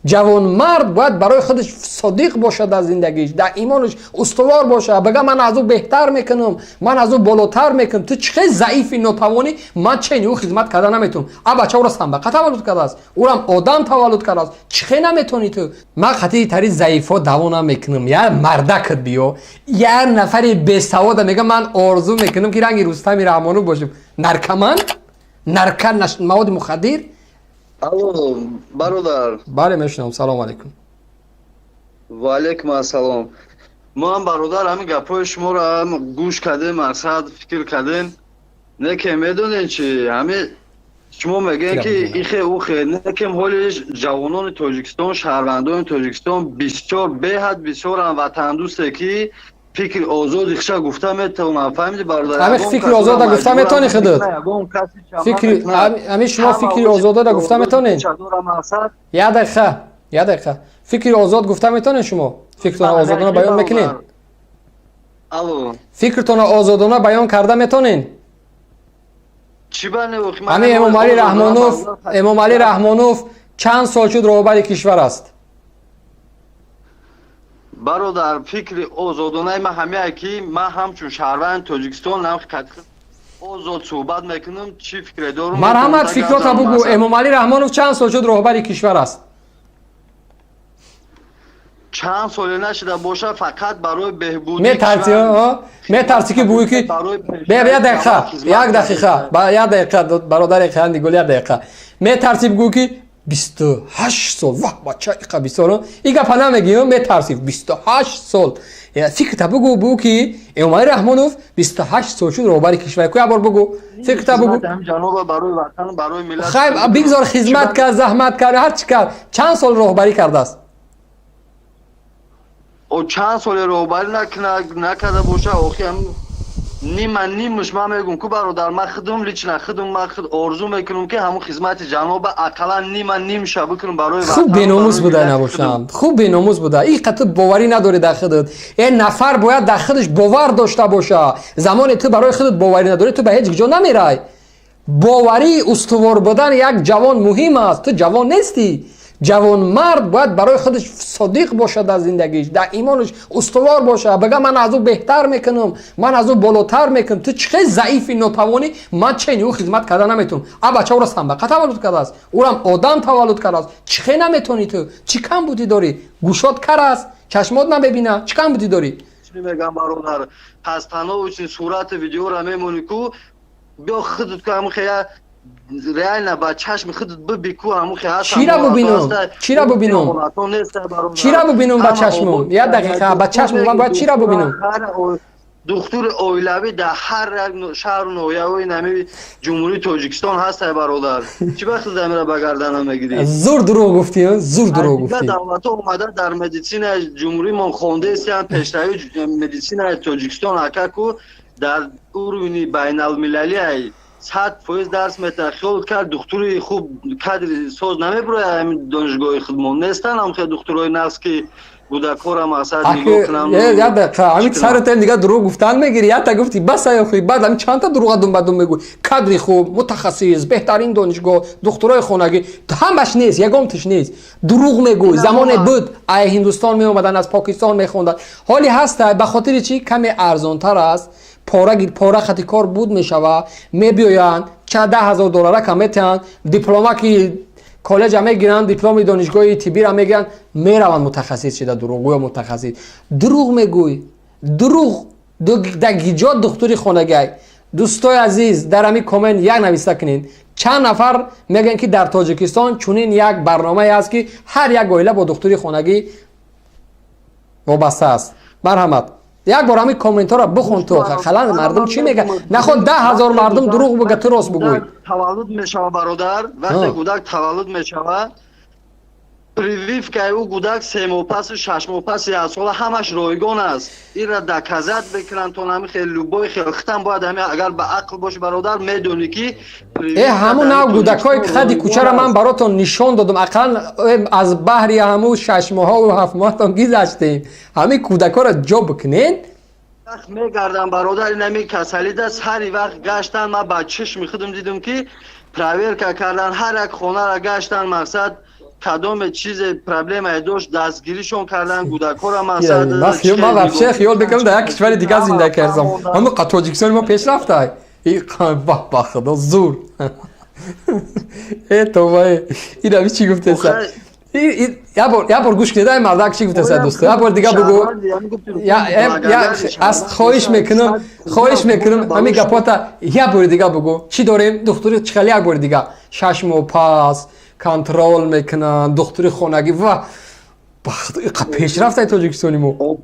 Ҷавонмард бояд барои худаш содиқ бошад, дар зиндагиш, дар имонаш устувор бошад. Бага: «Ман аз ӯ беҳтар мекунам, ман аз ӯ болотар мекунам». Ту чӣ хел заифи нотавонӣ? Ман чени ӯ хизмат карда наметавонам. А бача ӯро самбақа таваллуд кардааст, ӯрам одам таваллуд кардааст. Чӣ хел наметавонӣ ту? Ман қатъи тари заифҳо даво намекунам. Я мардакат биё, як нафари бесавода мега: «Ман орзу мекунам, ки ранги Рустами Раҳмонов бошем». Наркоман, нарка, маводи мухаддир. Алло, бародар. Бале, мешунавам. Салому алайкум. Ва алайкум ассалом. Мо ҳам, бародар, ҳамин гапҳои шуморо гӯш кардем, мақсад, фикр кардем. Не ке медонед чи, ҳамин шумо мегӯед, ки ихе, ухе, некем ҳоли ҷавонони Тоҷикистон, шаҳрвандони Тоҷикистон бисёр, беҳад бисёрам ватандӯсте, ки фикри озоди хиша гуфта метавонам. Фаҳмиди, бародар? Ҳамин фикри озода гуфта метавонӣ худат? Фикри ҳамин шумо, фикри озодада гуфта метавонед? Як дақиқа, як дақиқа. Фикри озод гуфта метавонед шумо? Фикртонро озодона баён мекунед? Алло. Фикртонро озодона баён карда метавонед? Чӣ ба? Ҳамин Эмомалӣ Раҳмонов, Эмомалӣ Раҳмонов чанд сол шуд роҳбари кишвар аст? Бародар, фикри озодонаи ман ҳамяе, ки ман ҳамчун шаҳрванди Тоҷикистон озод суҳбат мекунам, чӣ фикре дорум. Марҳамат, фикрота бугӯ. Эмомалӣ Раҳмонов чанд сол шуд роҳбари кишвар аст? Чанд соле нашида боша, фақат барои беҳбудӣ. Метарсӣ, метарсӣ, ки бугӯӣ, ки як дақиқа, як дақиқа, як дақиқа, бародари қандигул, як дақиқа. Метарсӣ бугӯӣ, ки 28 сол, ваҳ, бача, иқа бисёр и гапа намегӣ, метарсӣ. 28 сол. Фикрта бугӯ, бугӯ, ки Эмомалӣ Раҳмонов 28 сол шуд роҳбари кишвар. Ку, як бор бугӯ, фикрта бугӯ. Хай, бигзор хизмат кард, заҳмат кард, ҳар чӣ кард. Чанд сол роҳбарӣ кардааст? Чанд соли роҳбарӣ накарда боша, охи нима нимуш ман мегӯм ку, бародар, ман худум лично худум, ман худ орзу мекунам, ки ҳамун хизмати ҷаноба ақаллан нима нимша бикунам барои. Хуб, беномус буда набошам, хуб, беномус буда. И қат ту боварӣ надорӣ дар худат. Э нафар бояд дар худаш бовар дошта боша. Замоне ту барои худат боварӣ надорӣ, ту ба ҳеҷ ҷо намерай. Боварии устувор будан як ҷавон муҳим аст. Ту ҷавон нестӣ. Ҷавонмард бояд барои худаш содиқ бошад, дар зиндагиш, дар имонаш устувор бошад. Бага: «Ман аз ӯ беҳтар мекунам, ман аз ӯ болотар мекунам». Ту чӣ хел заифи нотавонӣ? Ман чени ӯ хизмат карда наметавонам. А бача ӯро самбақа таваллуд кардааст, ӯрам одам таваллуд кардааст. Чӣ хел наметавонӣ ту? Чӣ камбудӣ дорӣ? Гӯшот кар аст, чашмот намебина, чӣ камбудӣ дорӣ? Мегам, бародар, постановочный сурати видеора мемонӣ ку, биё худат ку, ҳамин хея реально ба чашми худат биби ку, ҳамун хе ҳаст. Чира бубинам? Чира бубинам? Чира бубинам ба чашмам? Як дақиқа, ба чашмам ман бояд чира бубинам? Духтури оилавӣ дар ҳар як шаҳру ноҳияҳои нами Ҷумҳурии Тоҷикистон ҳастай, бародар. Чӣ вақт замира ба гардана мегирӣ? Зур дурӯғ гуфтӣ, зур дурӯғ гуфтӣ. Давлатҳо омада дар медицинаи ҷумҳуримон хондаистиянд. Пешравии медицинаи Тоҷикистон, акаку, дар уровни байналмилалиай, 100% дарс метавад. Хиёл кард, духтури хуб, кадри соз намебурояд. Ҳамин донишгоҳи худмон нестан ҳам хел духтурои нағз, ки кӯдакҳоро, мақсад, нигоҳ кунанд. Як дақиқа, ҳамин саратен дига дурӯғ гуфтан мегирӣ. Якта гуфти, бас, охи, баъд ҳамин чандта дурӯға думбадум мегӯй. Кадри хуб, мутахассис, беҳтарин донишгоҳ, духтурои хонагӣ, ҳамаш нест, ягонташ нест. Дурӯғ мегӯй. Замоне буд, ай Ҳиндустон меомаданд, аз Покистон мехонданд. Ҳоли ҳаста, ба хотири чӣ? Каме арзонтар аст, пора пора хати кор буд мешава, мебиёянд, ча 10 000 доллара кам метиҳанд, диплома ки коллеҷа мегиранд, дипломи донишгоҳи тиббира мегиранд, мераванд мутахассис шида. Дурӯғгӯё мутахассис, дурӯғ мегӯй, дурӯғ. Дар гиҷо духтури хонагиай? Дӯстои азиз, дар ҳамин коммент як нависта кунед: чанд нафар мегӯянд, ки дар Тоҷикистон чунин як барномае аст, ки ҳар як оила бо духтури хонагӣ вобаста аст? Марҳамат, як бор ҳамин комментҳоро бихон. Ту халан мардум чӣ мега? Наход 10 000 мардум дурӯғ буга, ту рост бугӯй. Таваллуд мешава, бародар, вақте кӯдак таваллуд мешава, прививкаи ӯ кӯдак 3 моҳ пасу, 6 моҳ пас, як сола, ҳамаш ройгон аст. Инра доказать бикунанд то ҳами хел любой хел хитам бояд ҳами, агар ба ақл боши, бародар, медонӣ, ки э ҳамун нав кӯдакҳои хади кӯчаро ман баротон нишон додам. Ақаллан аз баҳри ҳамун 6 моҳаву 7 моҳатон гизаштем. Ҳамин кӯдакҳоро ҷо бикунед. Вақт мегардам, бародар, инами касалида сари вақт гаштан, ман ба чишми худам дидам, ки проверка кардан, ҳар як хонаро гаштан, мақсад. Кадоме чизе, проблемае дошт, дастгиришон кардан, кӯдакҳоро мақсад. Ман вообще хиёл мекардам, дар як кишвари дигар зиндагӣ кардам. Ҳамн Тоҷикистони мо пеш рафта. Ба худо, зур э това. Ина чӣ гуфтеса? Як бор гӯш кунед, ай мардак чӣ гуфтеса, дӯсто, як бор дига бугӯ. Аз хоҳиш мекунам, ҳамин гапота як бори дига бугӯ. Чӣ дорем? Духтури чӣ хеле? Як бори дига. 6 моҳ пас контроль мекунанд, духтури хонагӣ ва пешрафтаи Тоҷикистони мо.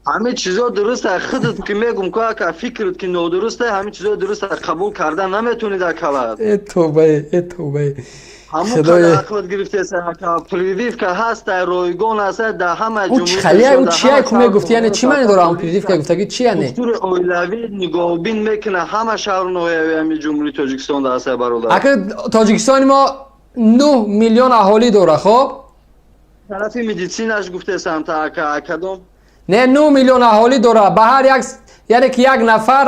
Ҳамин чизо дуруста. Худат ки мегум ку, ака, фикрат ки нодуруста, ҳамин чизо дуруста қабул кардан наметонид, акалат. Э тобае, э тобае! Ҳамон ақлат гирифтеса, ака. Прививка ҳаста, ройгон аста дар ҳама. Ӯ чия, ӯ чия ку мегуфти? Яъне чӣ маъне дора он прививка гуфтагӣ, чи яъне? Духтури оилавӣ нигоҳбин мекуна, ҳама шаҳру ноҳияи ҳами Ҷумҳурии Тоҷикистон ҳаста, бародар. Ака, Тоҷикистони мо 9 миллион аҳолӣ дора, хоб? Тарафи медицинаш гуфтесам та, ака, кадом? Не, 9 миллион аҳолӣ дора, ба ҳар як, яъне ки як нафар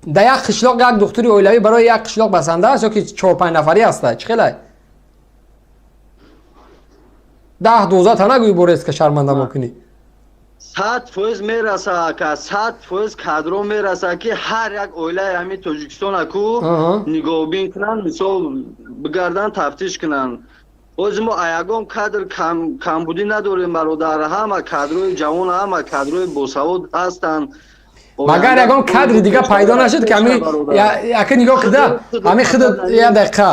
дар як қишлоқ, як духтури оилавӣ барои як қишлоқ басанда аст ё ки чор-панҷ нафарӣ ҳаста? Чӣ хелай? 10-12 та нагӯи, борест ка шарманда мекунӣ. 100% мераса, ака, 100% кадро мераса, ки ҳар як оилаи ҳамин Тоҷикистона ку нигоҳбин кунанд, мисол, бигардан, тафтиш кунанд. Боз мо ягон кадр камбудӣ надорем, бародар. Ҳама кадрои ҷавон, ҳама кадрои босавод ҳастанд. Магар ягон кадри дига пайдо нашуд, ки ами яка нигоҳ кида, ами худат, як дақиқа,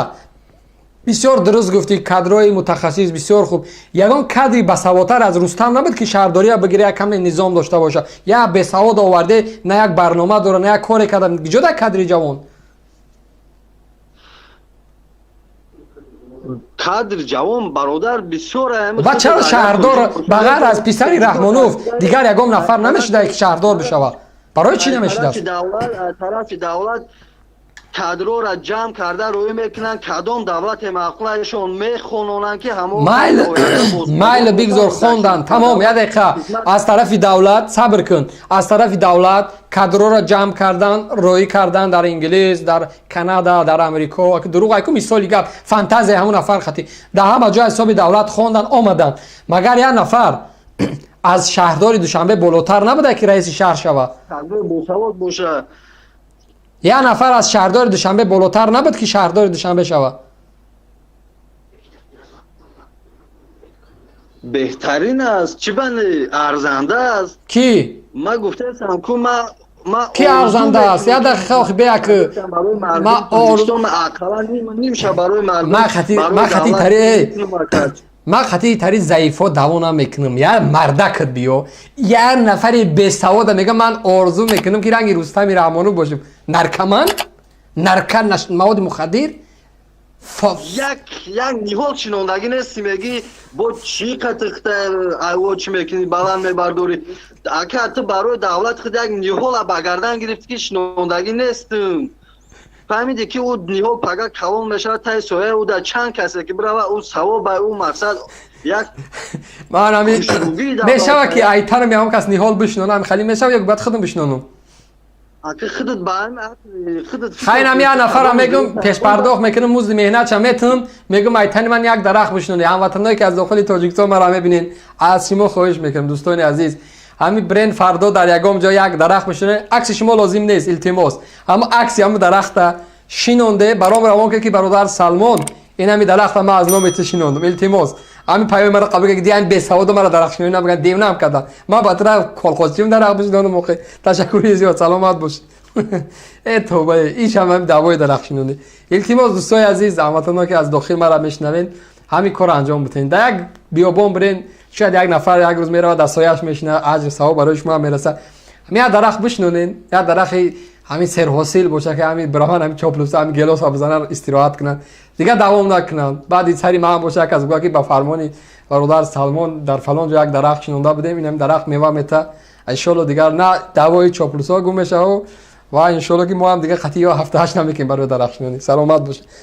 бисёр дуруст гуфтӣ, кадрои мутахассис бисёр хуб. Ягон кадри басаводтар аз Рустам набуд, ки шаҳрдория бигира, як каме низом дошта боша? Як бесавод оварде, на як барнома дора, на як коре карда. Ҷода кадри ҷавон? Кадр ҷавон, бародар, бисёр. Ба чаро шаҳрдор ба ғайр аз писари Раҳмонов дигар ягон нафар намешуда, ки шаҳрдор бишавад? Барои чӣ намешудааст? Тарафи давлат кадрора ҷамъ карда рӯй мекунанд, кадом давлате маъқулашон мехононанд, ки ҳамон. Майли, бигзор хондан, тамом. Як дақиқа, аз тарафи давлат, сабр кун, аз тарафи давлат кадрора ҷамъ кардан, роӣ кардан дар Инглис, дар Канада, дар Амрико. Дурӯғ айку, мисоли гап, фантазия ҳамон нафар хати. Дар ҳама ҷой ҳисоби давлат хондан омаданд. Магар як нафар аз шаҳрдори Душанбе болотар набуда, ки раиси шаҳр шавад? Босавод боша. Як нафар аз шаҳрдори Душанбе болотар набуд, ки шаҳрдори Душанбе шавад? Беҳтарин аст, чӣ бани арзанда аст. Кӣ? Ма гуфтаам ку, ма Ки арзанда аст? Як дақиқа, охи, беяк. Ма хати тари заифо даво намекунам. Я мардакат биё, як нафари бесавода мега: «Ман орзу мекунам, ки ранги Рустами Раҳмонов бошем». Наркоман, нарка, маводи мухаддир. Як як ниҳол шинондагӣ нести, мегӣ бо чӣ қатиқта айво чӣ мекунӣ, баланд мебардорӣ. Ака, ту барои давлат худ як ниҳола ба гардан гирифтӣ, ки шинондагӣ нестм. Фаҳмидӣ, ки ӯ ниҳол пага калон мешавад, таи сояи ӯ дар чанд касе ки бирава, ӯ савоб ба ӯ мақсад як. Ман ами мешава, ки айтанам ягон кас ниҳол бишинонам, хеле мешава ё бояд худам бишинонам? Ака, худат ба худат. Хайнам, як нафарам мегум, пешпардохт мекунам, музди меҳнатша метунам, мегум: «Айтани ман як дарахт бишинони». Ҳамватаное, ки аз дохили Тоҷикистон мара мебинед, аз шумо хоҳиш мекунам, дӯстони азиз, ҳамин бренд фардо дар ягон ҷо як дарахт бишиноне, акси шумо лозим нест, илтимос, ҳамо акси ҳамо дарахта шинонде, баром равон ки «Бародар Салмон, ин ҳами дарахта ман аз номи ту шинондам». Илтимос, ҳамин паёми мара қабул ки диам бесаводо мара дарахт шинонӣ набиган, девнаам кардан, ман ба тура колхозчиам дарахт бишинонам охи. Ташаккури зиёд, саломат бош. Э тоба, иш ҳам ҳами даъвои дарахтшинонӣ. Илтимос, дӯстои азиз, ҳамватано, ки аз дохил мара мешунавед, ҳамин корро анҷом битен. Дар як биёбон бирен, шояд як нафар як рӯз меравад, дар сояаш мешинад, аҷр савоб барои шумо ҳам мерасад. Ҳамин як дарахт бишинонен, як дарахти ҳамин серҳосил боша, ки ҳамин бираван, ҳамин чоплуса, ҳамин гелоса бизананд, истироҳат кунанд, дигар давом накунанд. Баъди сари ман боша, як кас гӯяд, ки ба фармони бародар Салмон дар фалон ҷо як дарахт шинонда будем, ин ҳамин дарахт мева мета. Иншолло, дигар на даъвои чоплусо гум мешаву ва иншолло, ки мо ҳам дигар қатъи ё ҳафтаҳашт намекунем барои дарахтшинонӣ. Саломат бошед.